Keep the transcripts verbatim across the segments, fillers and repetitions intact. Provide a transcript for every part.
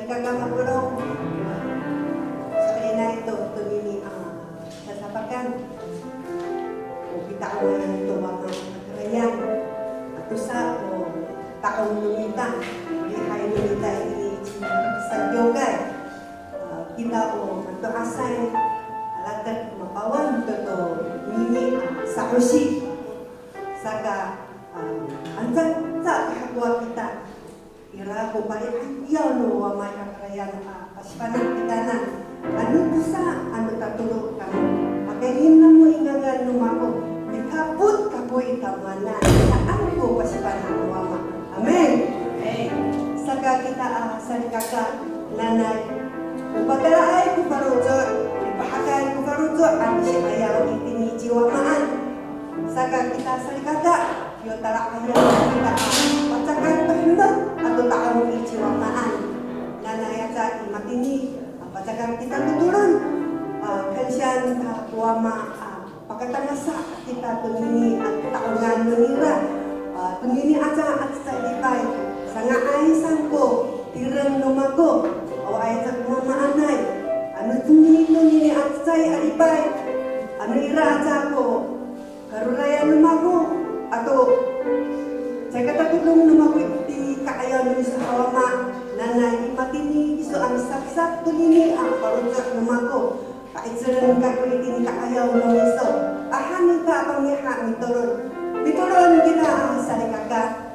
Kaka mapolong, so'elinay to tonini a sasapakan. O pita'ongan to Wama a kakarayan. Atosa ko ta'ong no mita, o lihay no mita itini i Cima Kiwkay. A, kita o mato'asay, alatek mapawan to tonini a sa'osi. Saka, a, anca, ca kahakowa kita. Ira ko pali'ayaw no Wama i kakarayan a pasifana' kitanan. Ano tosa, ano tatolo kamo. Pakayni namo i ngangan no mako, mikapot kako i tamowanan. Saan ko pasifana' no Wama. Amin. Saka kita a salikaka nanay, o patalaay ko faloco', o pahakay ko faloco', a misi'ayaw itini ci Wamaan. Saka kita salikaka, yo tala'ayaw kita a pacakat pahemek ato ta'ong i ci Wamaan. Nanay aca i matini, a, pacakat kita to tolon, a, kansiyan ta ko Wama, a, pakatangasa kita tonini a ta'ongan nira, a, tonini aca a cecay lipay, sanga'ay saan ko tireng no mako, awaay aca ko mamaanay, ano tonini tonini a cecay a lipay, ano ira aca ko karorayan no mako, ato caay ka tatodong no mako itini ka'ayaw no miso a Wama, nanay i matini kiso a misafsaf tonini a faloco' no mako, pa'icelen kako itini ka'ayaw no miso. Ahan ita a pangiha mitolon. Mitolon kita a salikaka.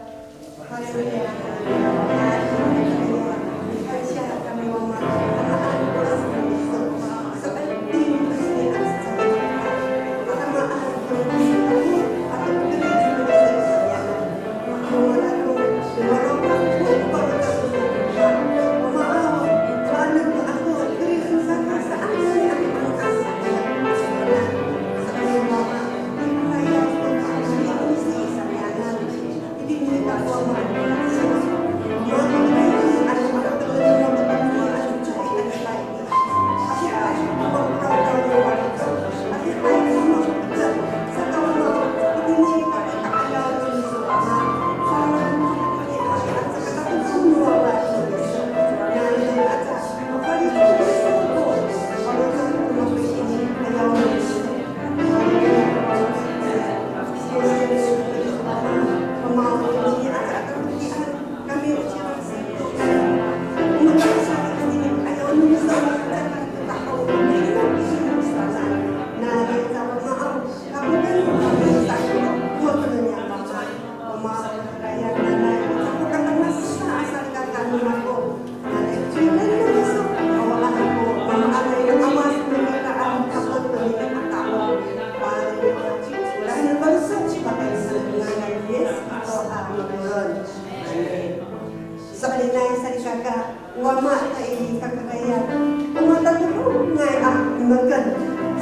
So'elinay salikaka, Wama ta i kakarayan, o matatodongay a hemeken.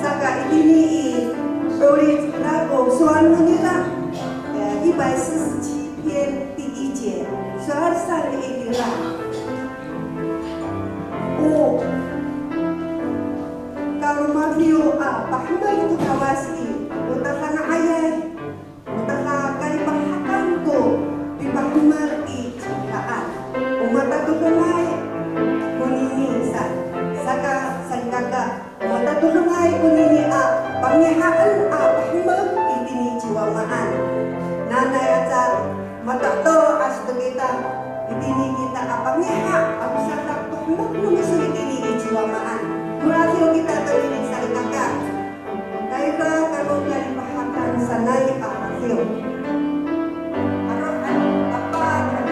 Saka itini i 'Olic Lako sowal no nira, e, 一百四十七篇第一节, sowal sa itira. O kalomadiw a pahemek to Kawas i, o tadanga'ayay, o tadakalipahakan ko pipahemek i cingraan. O matatodongay konini sa, saka salikaka, o matatodongay konini a pangihaen a pahemek itini ci Wamaan. Nanay aca mata'to a sato kita, itini kita a pangiha a misadak pahemek no miso itini i ci Wamaan. Moradiw kita tonini salikaka. Tayra kalo kalipahakan sanay a radiw. Aro, ano, apa, ano,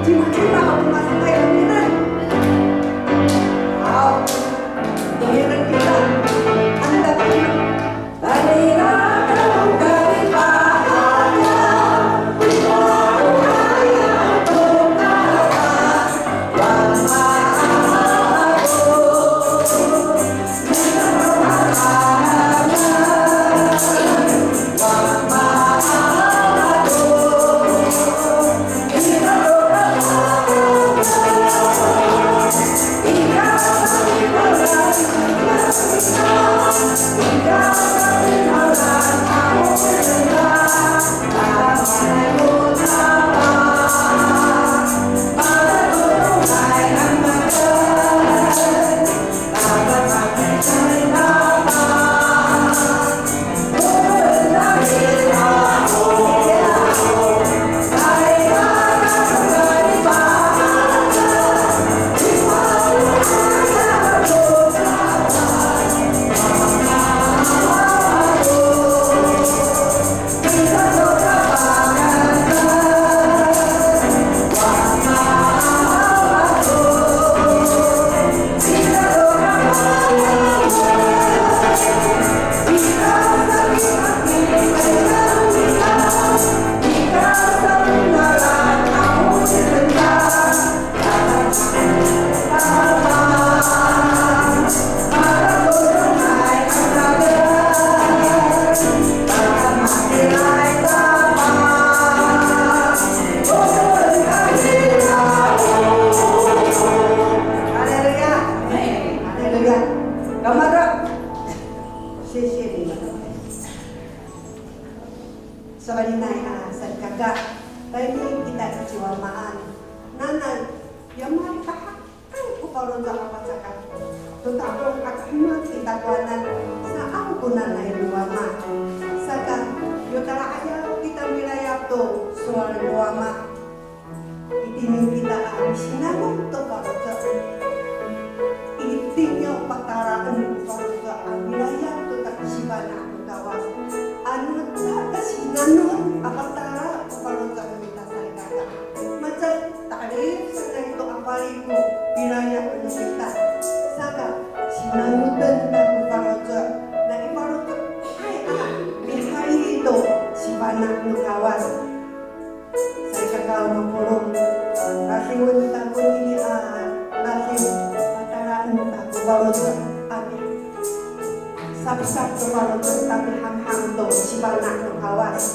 哈利路亚，哈利路亚。干嘛的？谢谢你们。So'elinay a salikaka, tayni kita i ci Wamaan. Nanay, ya malipahak ko faloco' a pacakat. To ta'ong a kihemek i takowanan, saan ko nanay no Wama. Saka, yo tala'ayaw kita milayap to sowal no Wama. Itini kita a misinanot to faloco'. Itini o patalaen ko faloco' a milayap to takisifana' no Kawas. Ano ta kasinanot a patala ko faloco' no mita salikaka. Maca ta'elif sanay to a fali ko pilayap no mita. Saka, sinanoten ta ko faloco'. Na i faloco' hay a, mihayi to sifana' no Kawas. Salikaka mapolong, ladiwen ta konini a ladiw, patalaen ta ko faloco' a mi, sapisap ko faloco' ta mihamham to sifana' no Kawas.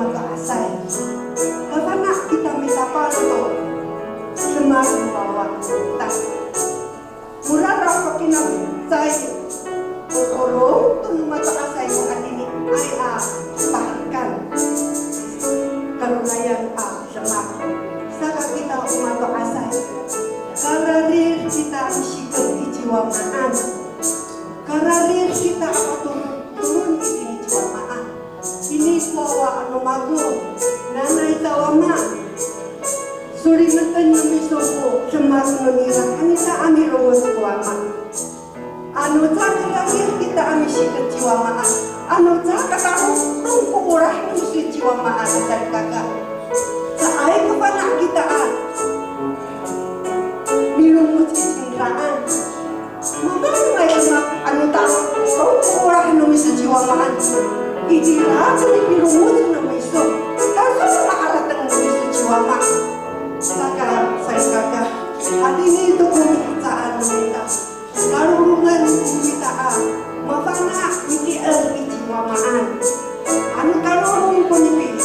To'asay. Mafana' kita mitapal to demak no wawa. Ta, oraraw ko kina cecay ko polong to no mato'asay ko aniniay a paherekan. Karorayan a demak. Saka kita o mato'asay, kararid kita misiket i ci Wamaan. Kararid kita a patolon itini ci Wamaan. Ini ko wawa ano mako, nanay ta Wama, solimeten no miso ko demak no nira, anini a milongoc ko Wama. Ano caka kararid kita a misiket ci Wamaan, ano caka katarongtong ko olah no miso ci Wamaan, salikaka. Caay ko fana' kita a milongoc i cingraan. Mama, ano ta, o, olah no miso ci Wamaan. Itira ko nipilongoc no miso. Tangsol maharateng no miso ci Wama. Saka, salikaka, hatini to ko mihecaan no mita. Kalolongan no mita a mafana' miti'er i ci Wamaan. Ano kalolong ko nipi,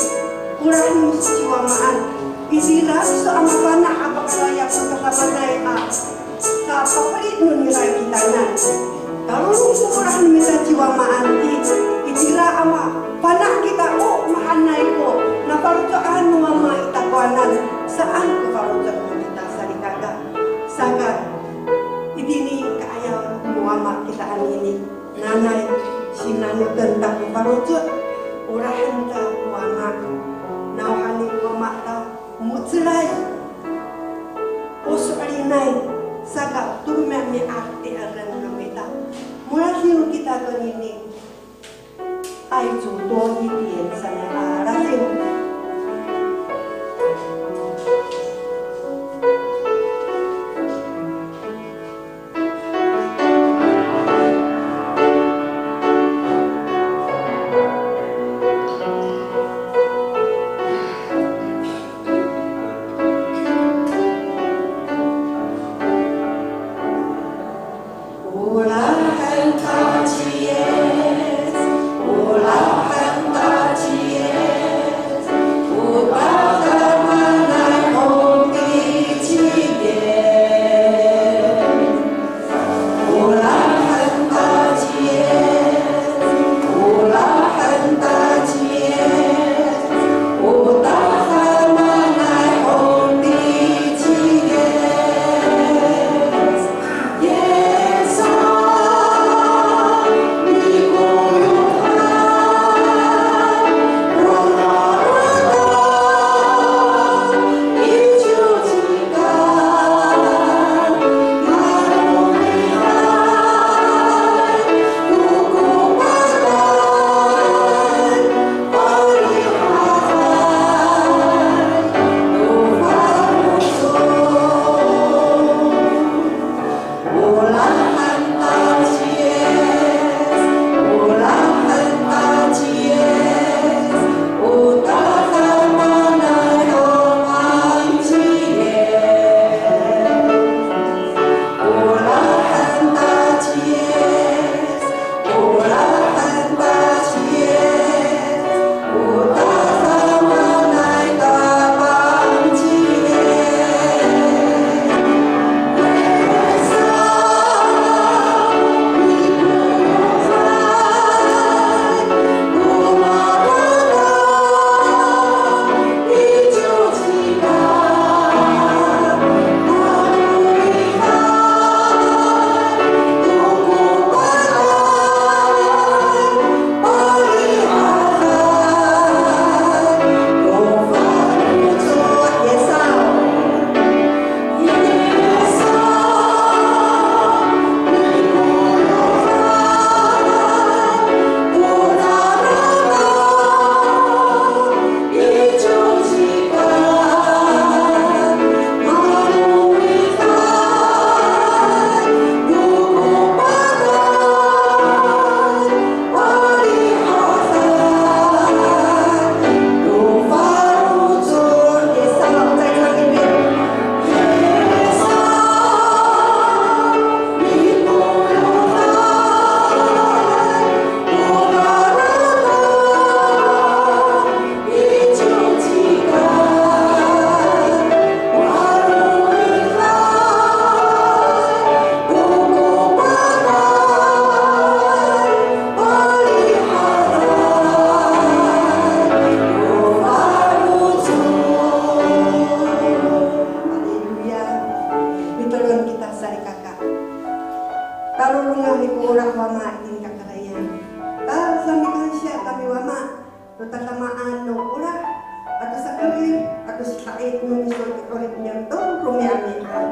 no miso i 'orip niyam to romi'ami'ad.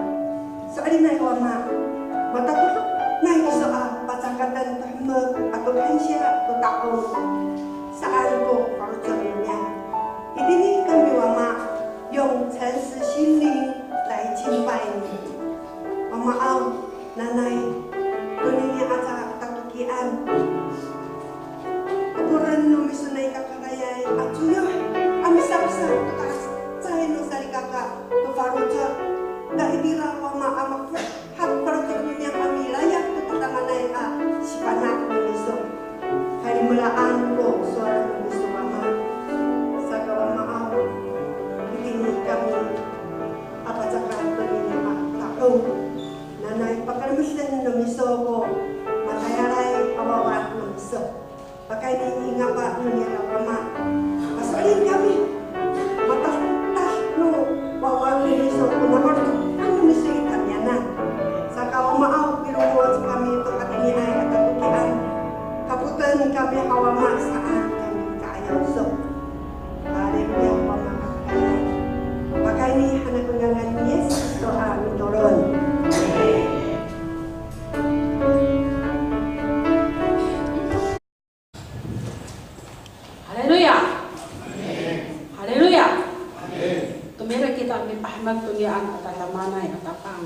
So'elinay Wama, matatodongay kiso a pacakaten to hemek ato kansiya to ta'ong saan ko faloco' niyam. Itini kami Wama, 用诚实心灵来敬拜你。Wama aw, nanay, tonini aca tatokian, kokoren no miso nai kakarayan a coyoh a misapisap to tacay no salikaka to faloco'. Ta itira Wama a mafo- Hafaloco' niyam a milayap to tadamaanay a sifana' no miso. Kalimelaan ko sowal no miso Wama. Saka Wama aw, itini kami a pacakat to niyam a ta'ong. Nanay pakalemeden no miso ko matayalay a wawa no miso. Pakayni i nga'ay no niyam a Wama. Paso'elin kami. Matatah no wawa no miso ko nafaloco'an no miso i tamiyanan. Saka Wama aw, milongoc kami to hatiniay a tatokian. Kapoten kami a Wama saan kami ka'ayaw iso. Haleluya, Wama. Pakayni han ako ngangan ni Yis Kristo a mitolon. Haleluya. Haleluya. Tomireng kita mipahemek to niyam a tadamaanay a Tapang.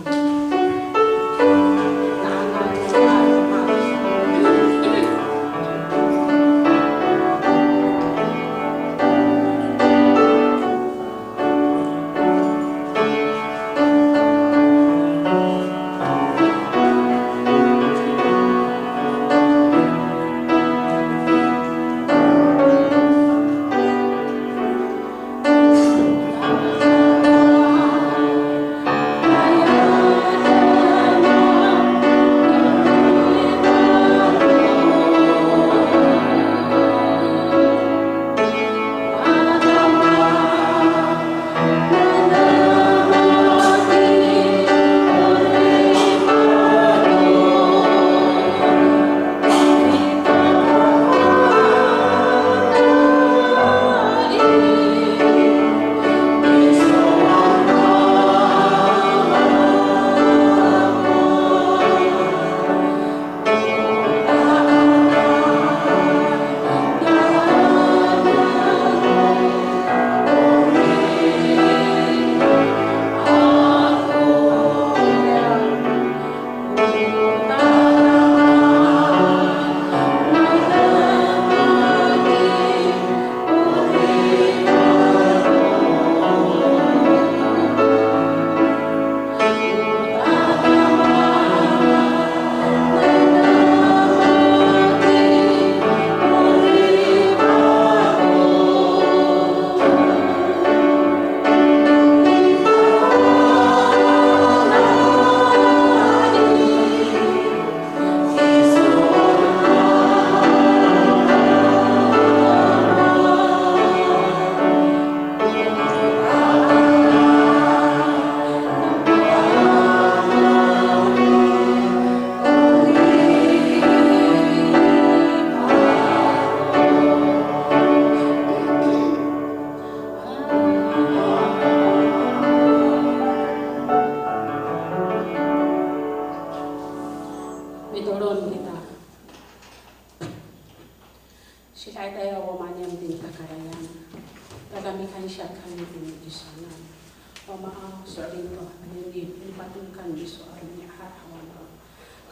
Mitolon kita. Sidaitay a Wama niyam tini kakarayan. Tada mikansiya kami tini kisoanan. Wama aw, so'elin to anini, nipatengkan iso a romi'ad a Wama.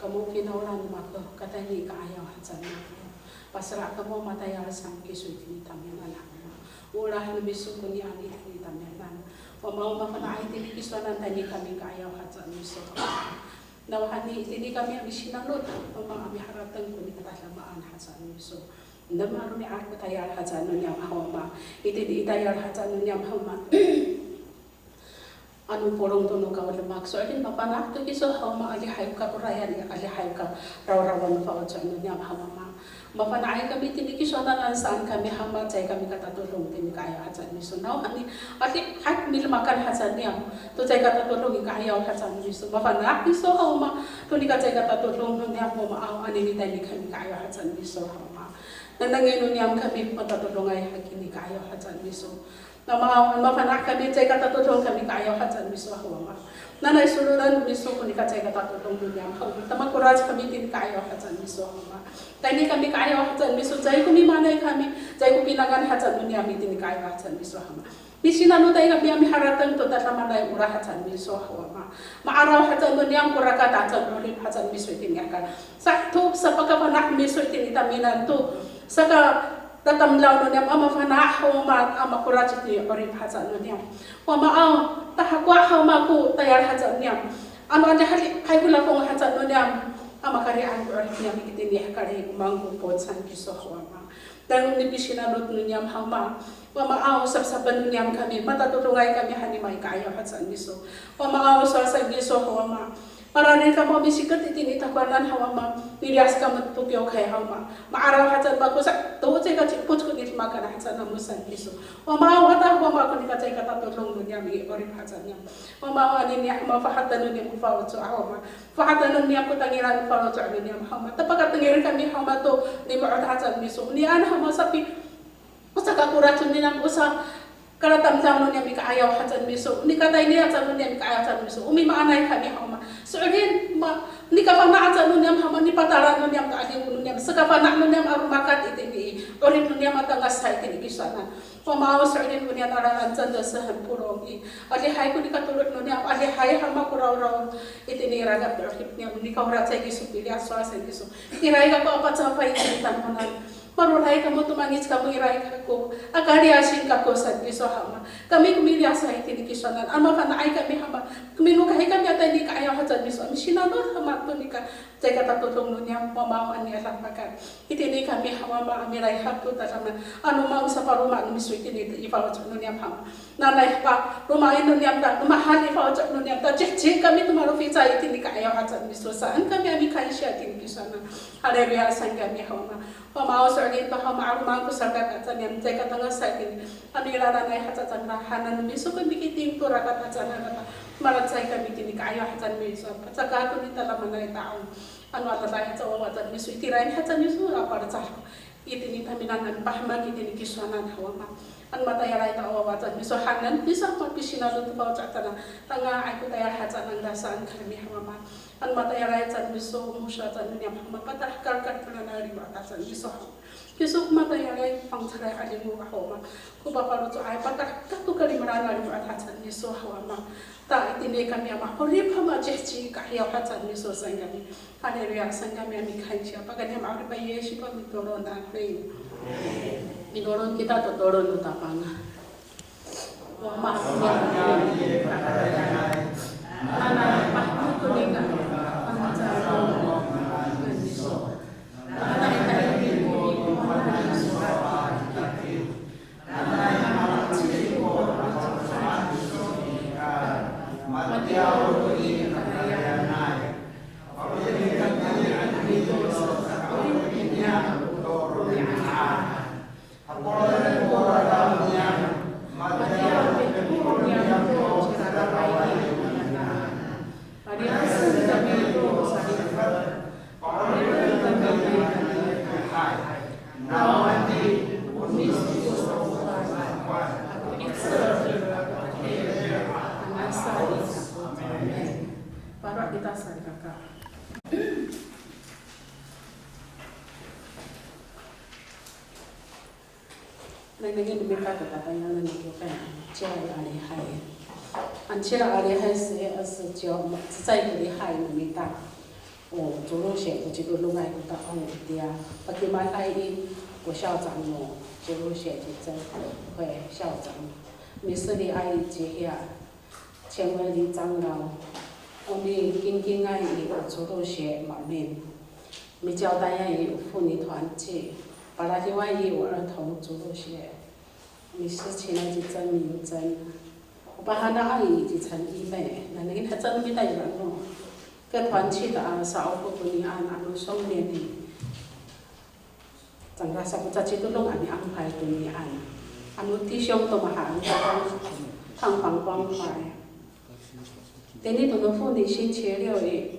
Kamo finawlan mako, katayni ka'ayaw haca niyam. Pasela' kamo matayal saan kiso itini tamiyanan a Wama. Olah no miso koniyan itini tamiyanan. Wama aw, mafana'ay tini kisoanan tayni kami ka'ayaw haca no miso. Nawhani itini kami a misinanot, Wama, a miharateng ko nikatadamaan haca no miso. Namo romi'ad ko tayal haca no niyam haw Wama. Itini i tayal haca no niyam haw Wama. Ano polong to no kawa demak, so'elin mafana' to kiso haw Wama, adihay ko kakorayan, adihay ko karawrawan no faloco' no niyam haw Wama. Mafana'ay kami tini kisoanan saan kami haw Wama, caay kami katatodong tini ka'ayaw haca no miso. Nawhani, adihay ko midemakan haca niyam to caay katatodong i ka'ayaw haca no miso. Mafana' kiso haw Wama, to nika caay katatodong no niyam haw Wama aw, anini tayni kami ka'ayaw haca no miso haw Wama. Nanangin no niyam kami matatodongay hakiya i ka'ayaw haca no miso. Mama aw, ano mafana' kami caay ka tatodong kami ka'ayaw haca no miso haw Wama. Nanay solodan no miso ko nika caay ka tatodong no niyam haw. Tamakorac kami itini ka'ayaw haca no miso haw Wama. Tayni kami ka'ayaw haca no miso, caay ko mimaanay kami, caay ko pinangan haca no niyam itini ka'ayaw haca no miso haw Wama. Misinanoday kami a miharateng to tadamaanay olah haca no miso haw Wama. Ma'araw haca no niyam ko rakat haca no 'orip haca no miso itini i hekal. Saheto sapakafana' no miso itini i tamiyanan to, saka tatamdaw no niyam a mafana' haw Wama, a makorac itini i 'orip haca no niyam. Wama aw, tahakowa haw Wama ko tayal haca no niyam. Ano adihay ko lafong haca no niyam a makari'ang ko 'orip niyam itini i hekal i, o maan ko pocan kiso haw Wama. Deng o nipisinanot no niyam haw Wama. Wama aw, sapsapen no niyam kami, matatodongay kami hanima i ka'ayaw haca no miso. Wama aw, sowal sa kiso haw Wama. Mararid kamo a misiket itini i takowanan haw Wama. Miliyas kamo to kiwkay haw Wama. Ma'araw haca no mako sa, to caay ka ci'epoc ko nidemakan haca namo sa kiso. Wama aw, wata haw Wama ko nika caay ka tatodong no niyam i 'orip haca niyam. Wama aw, anini haw Wama, fahaten no niyam ko faloco' haw Wama. Fahaten no niyam ko tangila no faloco' no niyam haw Wama. Ta pakatengil kami haw Wama to limo'ot haca no miso. Niyan haw Wama sapi, o sakakorac no niyam, o sakalatamdaw no niyam i ka'ayaw haca no miso. Nikatayni haca no niyam i ka'ayaw haca no miso. O mimaanay kami haw Wama. So'elin ma, nikafana' haca no niyam haw Wama, nipatalan no niyam to 'adiw no niyam. Sakafana' no niyam a romakat itini i 'orip no niyam a tangasa itini i kisoanan. Wama aw, so'elin ko niyan a lalan 真的是很不容易. Adihay ko nikatolo' no niyam, adihay haw Wama ko rawraw itini i rakat 'orip niyam, nikawracay kiso, piliyas sowal sa kiso. Iray kako a pacafay itini i tamowanan. Maroray kamo to mangic kamo, iray kako a kaliyasin kako sa kiso haw Wama. Kami ko miliyasay itini i kisoanan, ano mafana'ay kami haw Wama. Ko minokay kami a tayni i ka'ayaw haca no miso a misinanot haw Wama to nika caay ka tatodong no niyam, Wama aw, anini a damakan. Itini kami haw Wama a milayap to tadamaanay. Ano maan o sapaloma no miso itini i faloco' no niyam haw Wama. Nanay pa, lomaen no niyam ta, lomahad i faloco' no niyam ta, cihcih kami to maloficay itini i ka'ayaw haca no miso saan kami a mikansiya itini i kisoanan. Haleluya saan kami haw Wama. Wama aw, so'elin to haw Wama, 'aloman ko salikaka niyam, caay ka tangasa itini. Ano i lalanay haca cangra, hanan no miso ko mikiting to rakat haca nira ta, malacecay kami itini i ka'ayaw haca no miso, pacakay to nitadamaanay a ta'ong. Ano adadaay haca wawa haca no miso, itiraay haca no miso a palecad itini i tamiyanan, ano pahemek itini i kisoanan haw Wama. Ano matayalay to a wawa haca no miso, hanan no miso a mapisinanot to faloco' haca nira, tanga'ay ko tayal haca nangra saan kami haw Wama. Ano matayalay haca no miso, o mosa haca no niyam haw Wama, patahekal to kalimelaan a limo'ot haca no miso haw. Kiso ko matayalay fangcalay a limo' haw Wama. Ko pafaloco'ay, patahekal to kalimelaan a limo'ot haca no miso haw Wama. Ta itini kami a ma'orip haw Wama, cihcih i ka'ayaw haca no miso saan kami. Haleluya saan kami a mikansiya. Pakayni a ma'orip a Yis, pakayni tolon a ri. Mitolon kita to tolon no Tapang. Wama, Paro kita salikaka. Nengnengen no mita to tatayalen no kiwkay, ano cila a lihay. Ano cila a lihay, seyi a seciw, cecay ko lihay no mita. O 主日学 ko citodongay ko ta'ong itiya. Pakimad ay i, o 校长 no 主日学 ci Cen, 会校长. Miseliay i cihiya 前会理长老, o mikingkingay i o 主日学 maemin. Micawtayay i o 妇女团契, paladiway i o 儿童主日学. Misicinay ci Cen Mingcen. O pahana'ay i ci Cen Imey. Nengnengen haca no mita i, ano 个团契的 a sa'opo konian, ano 松年 i. Cangra sa ko cacitodong a mi'angpay to niyaan. Ano 弟兄 to mahaen to Tangpang Kuwangpay. Tini to no 妇女星期六 i,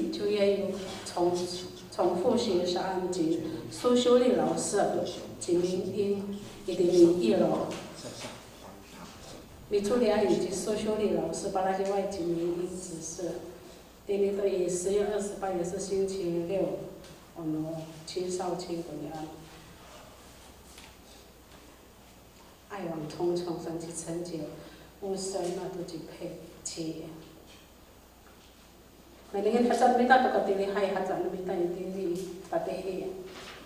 就要有从主重复学习 saan ci 苏秀丽老师 ci Minging itini i Ilo. Micoli' ci 苏秀丽老师 paladiway ci Minging 执事. Itini to i 十月二十八 也是星期六, o no 青少青 konian. 爱网冲冲 saan ci 陈姐, 乌森 ato ci 佩琪. Nengnengen haca no mita to katilihay haca no mita itini, tatihi.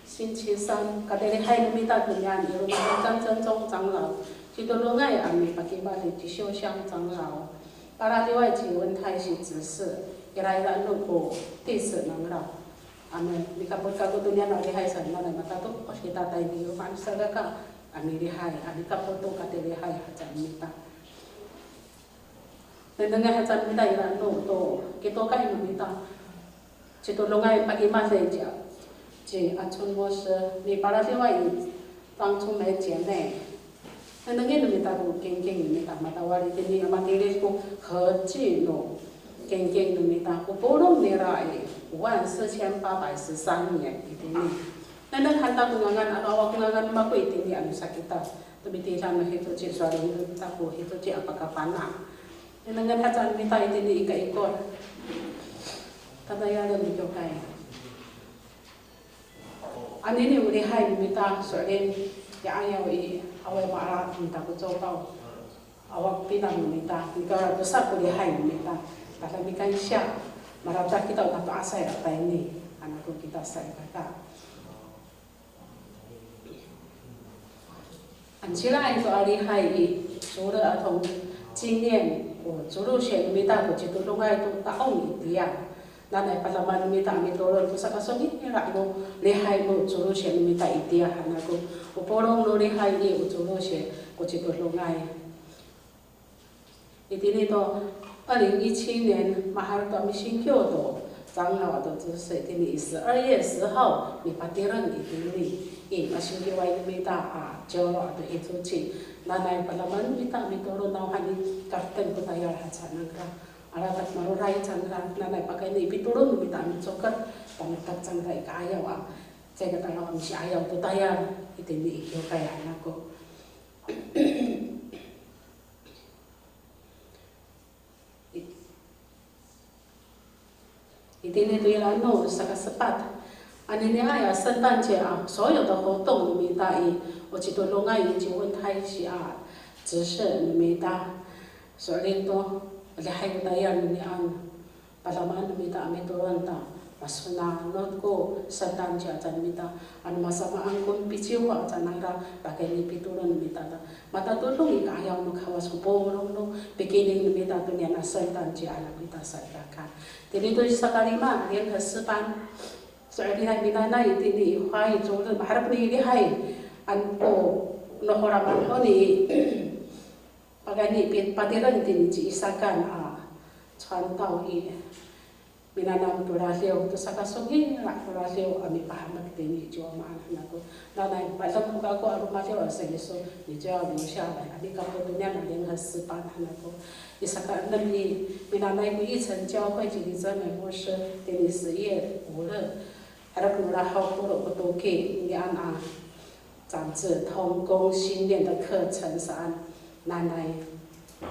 星期三, katilihay no mita konian i loma' ni 张正忠长老, citodongay a mipakimad ci 秀香长老. Paladiway ci 文泰喜执事, ira ira no ko 弟子长老. A mikapot kako tonian a lihay saan, nanay matatodong kita tayni i loma' ni salikaka a milihay, a mikapot to katilihay haca no mita. Nengnengen haca no mita ira no to kitokay no mita. Citodongay pakimad ci, ci 阿春牧师, mipaladiway i 张春梅姐妹. Nengnengen no mita ko kingking no mita, matawal itini a matilid ko 合计 no kingking no mita, ko polong nira i 五万四千八百十三 itini. Nengneng han ta ko ngangan, ano awa ko ngangan mako itini ano sakita. To mitiya no hitoci, sowal no mita ko hitoci a pakafana'. Nengnengen haca no mita itini i kaikor. Tatayalen no kiwkay. Anini o lihay no mita so'elin, ya 'ayaw i, awa mala no mita ko copaw. Awa ko pinang no mita, nika tosa ko lihay no mita. Tada mikansiya, maratak kita o kato'asay a tayni, ano ko kita salikaka. Ancila to a lihay i, 除了 a 同纪念 ko 主日学 no mita ko citodongay to ta'ong itiya. Nanay padamaan no mita a mitolon to sakasongila' no lihay no 主日学 no mita itiya han ako. O polong no lihay i, o 主日学 ko citodongay. Itini to, 二零一七年, maherek to a misingkiw to 长老 ato 执事 itini i 十二月十号, mipatireng itini i masingkiway no mita a colo ato hitoci. Nanay padamaan no mita a mitolon nawhani, karteng ko tayal haca nangra. Alatek maroray cangra, nanay pakayni i pitolon no mita a micoker, pamatek cangra i ka'ayaw a, caay ka talaw a misi'ayaw to tayal, itini i kiwkay han ako. I-, itini to ira no sakasepat. Aniniay a 圣诞节 a, 所有的活动 no mita i, o citodongay i ci 文泰喜 a, 执事 no mita. So'elin to, lihay ko tayal ninian. Padamaan no mita a mitolon ta, masonanot ko 圣诞节 aca no mita, ano masamaan ko piciwa aca nangra, pakayni pitolon no mita ta, matatodong i ka'ayaw no Kawas ko polong no pikining no mita tonian a 圣诞节 a, ano kita salikaka. Tini to sakalima, 联合诗班. So'elinay minanay itini i 华语主日, maherek ni lihay, ano ko no holaman honi, pakayni pi-, patireng tini ci Isakan a, 传道 i, minanam to radiw, to sakasongila' to radiw a mipahemek tini ci Wama han ako. Nanay, padem ho kako a romadiw a sa iso, 你就要留下来, a mikapot tonian a 联合诗班 han ako. I sakaenem i, minanay ko 义城教会 ci Liceme 牧师, tini 十月五日, herek no lahok tolo ko toki, ngian a 长志同工训练的课程 saan, nanay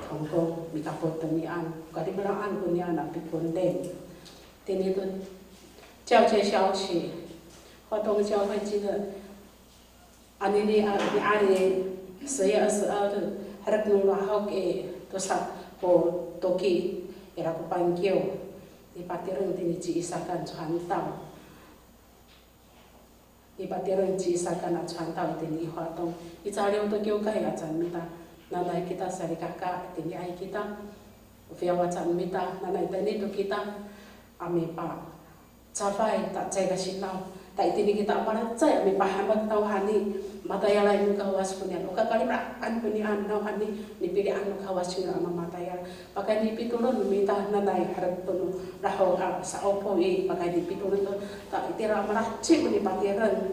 同工 mikapot tonian, kalimelaan konian a pikonlin. Tini to 教会消息, 华东教会记得, anini a, ni ali, 十月二十二日, herek no lahok i, tosa ko toki, ira ko pangkiw, nipatireng tini ci Isakan 传道. Nipatireng ci Isakan a 传道 itini i Huatong. I caliw to kiwkay aca no mita. Nanay kita salikaka, itiniay kita. O fiyaw aca no mita, nanay tayni to kita a mipacafay, ta caay ka sinaw. Ta itini kita a malacecay a mipahemek nawhani, matayalay no Kawas konian. O kakalimelaan konian nawhani, nipilian no Kawas cingra a mamatayal. Pakayni pitolon no mita nanay herek to no lahok a sa'opo i, pakayni pitolon to, ta itira malaheci ko nipatireng.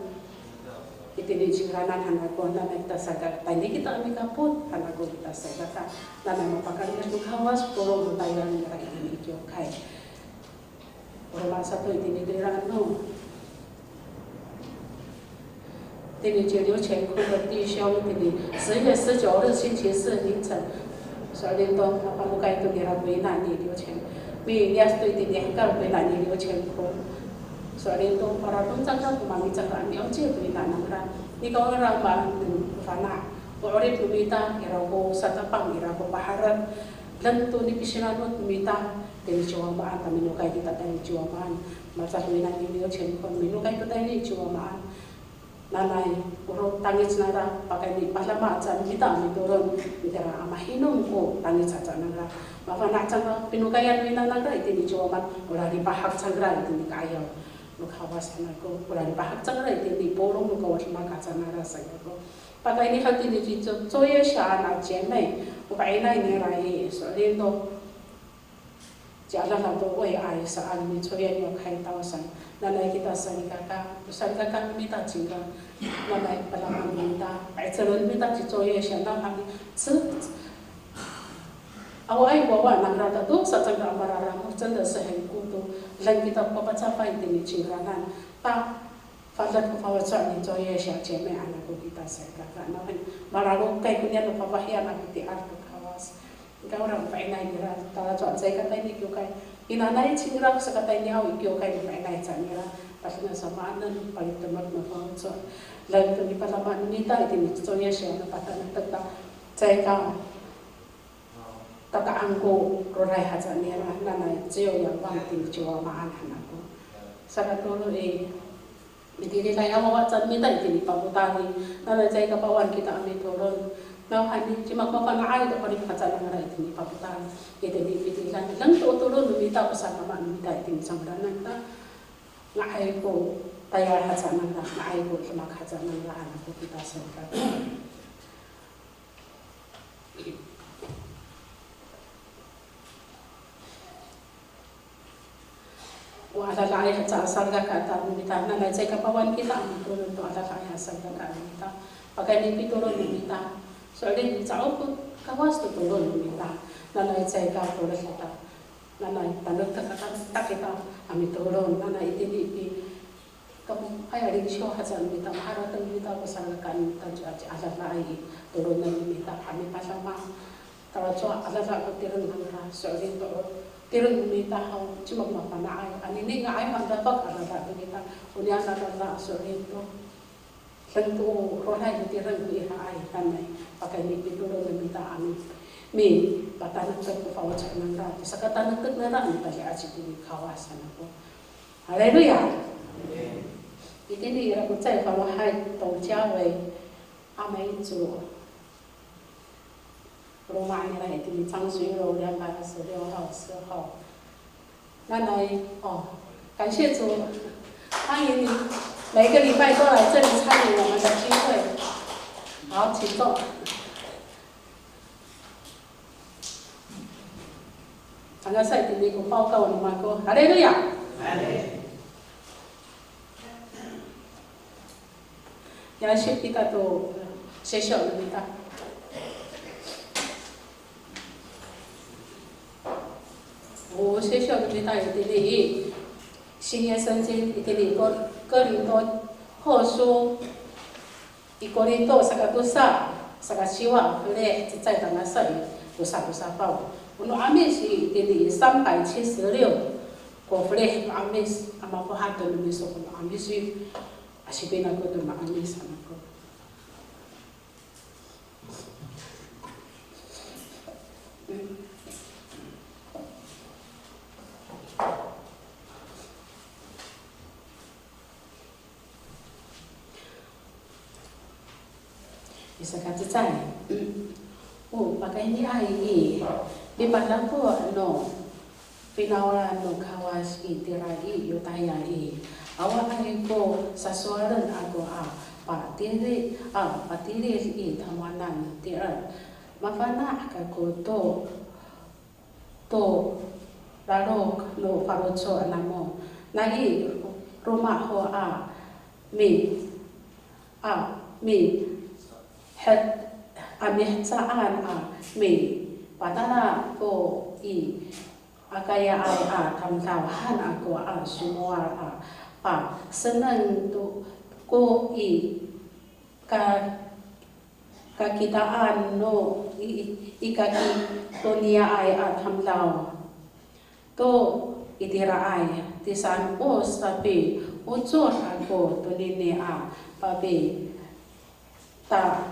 Itini cingraan han ako, nanay kita salikaka, tayni kita a mikapot han ako kita salikaka, nanay mapakalingat no Kawas, polong no tayal nira itini i kiwkay. O roma sato itini to ira no Itini ci Liu Qiankhong 的弟兄 itini 十月十九日星期四凌晨, so'elin to, mapangokay to nira ko ina ni Liu Qian, miliyas to itini hekal ko ina ni Liu Qiankhong. So'elin to, para to cangra ko mami cangra mi'oci to ina nangra. Nikawrira maan fana', o 'orip no mita ira ko satapang, ira ko paherek. Deng to nipisinanot no mita, tayni ci Wamaan, ta minokay kita tayni ci Wamaan. Maca to ina ni Liu Qiankhong, minokay to tayni ci Wamaan. Nanay, o tangic nangra, pakayni padama aca kita a mitolon, itira a mahinom ko tangic aca nangra. Mafana' cangra pinokayan no ina nangra itini ci Wamaan, o lalipahak cangra itini ka'ayaw no Kawas han ako, o lalipahak cangra itini polong no Kawas maka aca nangra saan ako. Pakayni haw itini ci 卓, 卓月霞 a 姐妹, o fa'inay nira i, so'elin to, ci adada to 胃癌 saan, 明年要开刀 saan. Nanay kita salikaka, salikaka no mita cingra. Nanay padama no mita, 'icelen no mita ci 卓月霞 nawhani, ci, awaay wawa nangra to, sa cangra a mararamod, 真的是很孤独. Deng kita papacafay itini cingranan. Ta, faded ko faloco' ni 卓月霞 a 姐妹 han ako kita salikaka. Nawhani, malalokay ko niyam no fafahiyan a miti'er to Kawas. Nika ora fa'inay nira, talacowa caay ka tayni kiwkay. Inanay cingra ko sakatayni haw i kiwkay no fa'inay cangra. Pasina samaanen, palitemek no faloco'. Laen to nipadama no mita itini ci 卓月霞 a patanektek ta, caay ka tata'ang ko roray haca nira, nanay 只有仰望 itini ci Wamaan han ako. Sakatolo i, mitiliday a wawa haca no mita itini papotal i, nanay caay ka pawan kita a mitolon. Nawhani, cima ko mafana'ay to 'orip haca nangra itini papotal. Itini mitiliday, deng to o tolon no mita, o sadama no mita itini cangraan ta, nga'ay ko tayal haca nangra, nga'ay ko demak haca nangra han ako kita salikaka. O adadaay haca a salikaka ta no mita, nanay caay ka pawan kita a mitolon to adadaay a salikaka no mita. Pakayni pitolon no mita, so'elin ca'of ko Kawas to tolon no mita. Nanay caay ka poled kita, nanay tanektek kita a mitolon, nanay itini i, kamo, aya, 灵修 haca no mita, maharateng no mita ko salikaka no mita, ci, ci adadaay i tolonen no mita a mipadama. Talacowa adada ko tireng nangra, so'elin to o tireng no mita haw, cima ko mafana'ay. Anini nga'ay mandafak adada no mita, o niyan adada, so'elin to, deng to o roray no tireng no iraay, nanay pakayni pitolon no mita a mi, mipatanektek ko faloco' nangra, sakatanektek nangra a mitadi'aci to ni Kawas han ako. Haleluya. Itini ira ko cecay falohay to 教会 a mayco. Roma nira itini 张学友 两百二十六号、四号. Nanay, o, 感谢主，欢迎你每个礼拜都来这里参与我们的聚会。好，请坐。 Tangasa itini ko pawkaw no mako. Haleluya! Ya, sip kita to sesyo no mita. O sesyo no mita itini i, 新约圣经 itini ko, 哥林多后书 I Korinto sakatosa, sakasiwa, felih cecay tangasa i tosa ko safaw. O no 'Amis i, itini i 三百七十六 ko felih no 'Amis, a mafohat to no miso ko no 'Amis i, asipin ako to no 'Amis han ako. I saka cecay. O pakayniay i, mipadako no finawlan no Kawas itira i Yotaya i, awaay ko sasowalen ako a patili, a patilid i tamowanan itira. Mafana' kako to to lalok no faloco' namo. Nai roma ho a mi, a mi, het, a mihecaan a mipatala ko i, akayaay a tamdaw han ako a somowal a paseneng to ko i ka, kakitaan no i, i kakitoniya'ay a tamdaw to itiraay, tisan o sapiocor ako tonini a papi ta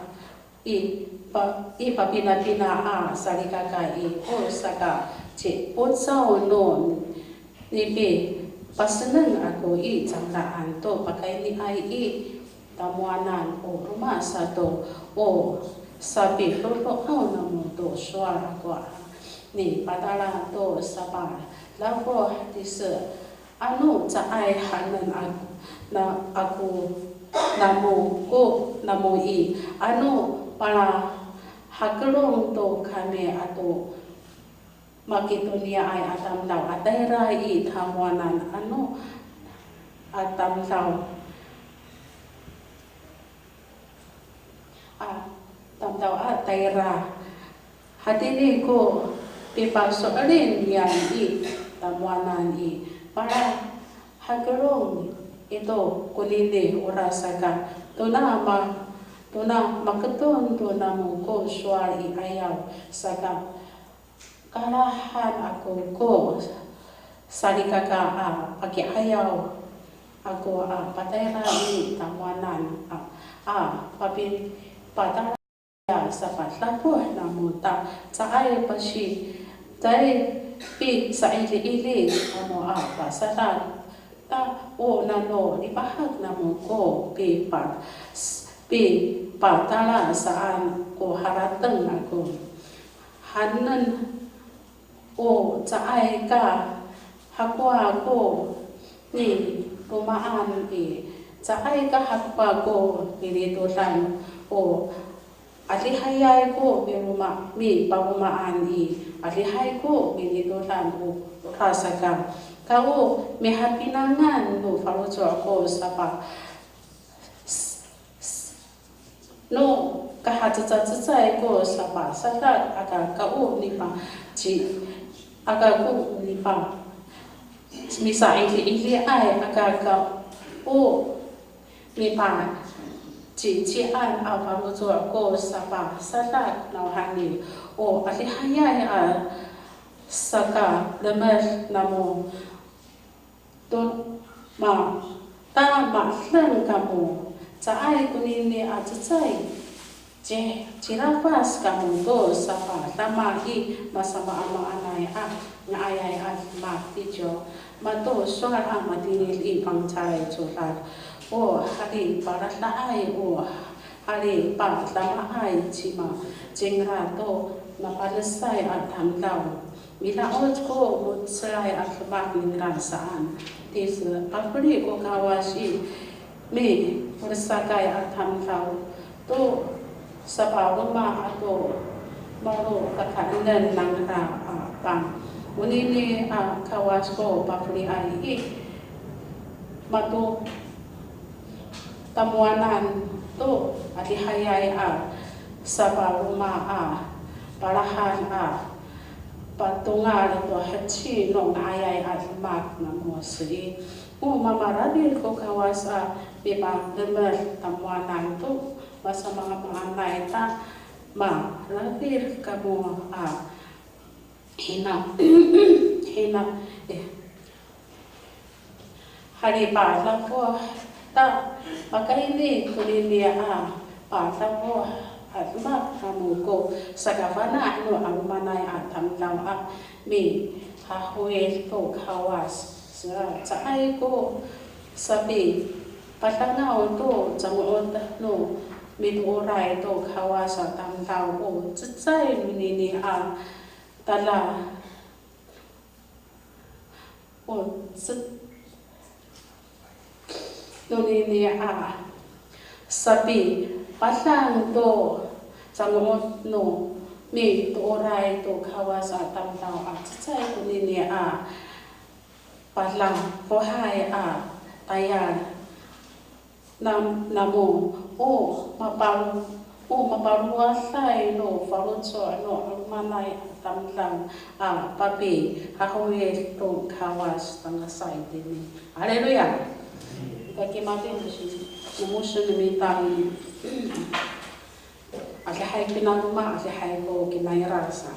i, pa, i papinapina a salikaka i, o saka ci'ocaw no nipipaseneng ako i cangraan to pakayniay i tamowanan o roma sato o sapidodoaw namo to sowal ako a nipatala to sapalafoh tise. Ano caay hanen ako, na, ako namo ko namo i, ano palahakelong to kami ato makitoniya'ay a tamdaw a tayra i tamowanan ano a tamdaw a tamdaw a tayra. Hatini ko pipaso'elin niyam i tamowanan i, palahakelong ito konini orasaka, tona ma, tona maketon to namo ko sowal i ayaw, saka kalahan ako ko salikaka a paki'ayaw ako a patayra i tamowanan a, a papi, patala ya sapalafoh namo ta caay pasi, caay pisa'ili'ili namo a pasadak ta o nano lipahak namo ko pipa, pipatala saan ko harateng ako. Hanen o caay ka hakowa ko nilomaan i, caay ka hakowa ko nilitodan o adihayay ko miloma, mipalomaan i, adihay ko militodan o orasaka. Ka o mihapinangan no faloco' ko sapa, s, s, no kahacecacecay ko sapasadak aka ka o nipa, ci, aka ko nipa, misa'ili'iliay aka ka o nipacician a faloco' ko sapasadak nawhani o adihayay a sakalemed namo to ma, ta ma'edeng kamo, caay konini a cecay. Ci, cilafas kamo to sapadama i masamaamaanay a nga'ayay a demak. Tico, mato sowal a matilid i fangcalay codad. O halipaladaay, o halipadamaay cima, cingra to napanesay a tamdaw. Mida'oc ko mo^celay a demak ningra saan. Tiso, pafeli ko Kawas i mipolosakay a tamdaw to sapaloma ato malokakaenen nangra a pang. Onini a Kawas ko pafeliay i, mato tamowanan to adihayay a sapaloma a palahan a patongal to heci no nga'ayay a demak namo seli. O mamaradil ko Kawas a mipalemed tamowanan to masamaamaanay ta maradil kamo a hina, hina, eh, halipalafoh ta pakayni konini a palafoh a demak namo ko sakafana' no 'alomanay a tamdaw a mihahowid to Kawas. Sa, caay ko sapipadangaw to cango'ot no mitooray to Kawas a tamdaw o cecay nonini a tada o ce, nonini a sapipadang to cango'ot no mitooray to Kawas a tamdaw a cecay konini a palafohay a tayal nam, namo, o mapal, o mapalowaday no faloco' no 'alomanay a tamdaw a papihahowid to Kawas tangasa itini. Haleluya. Ika kimatin to sini. Nomoso no mita i, adihay kina loma', adihay ko kinaira sa.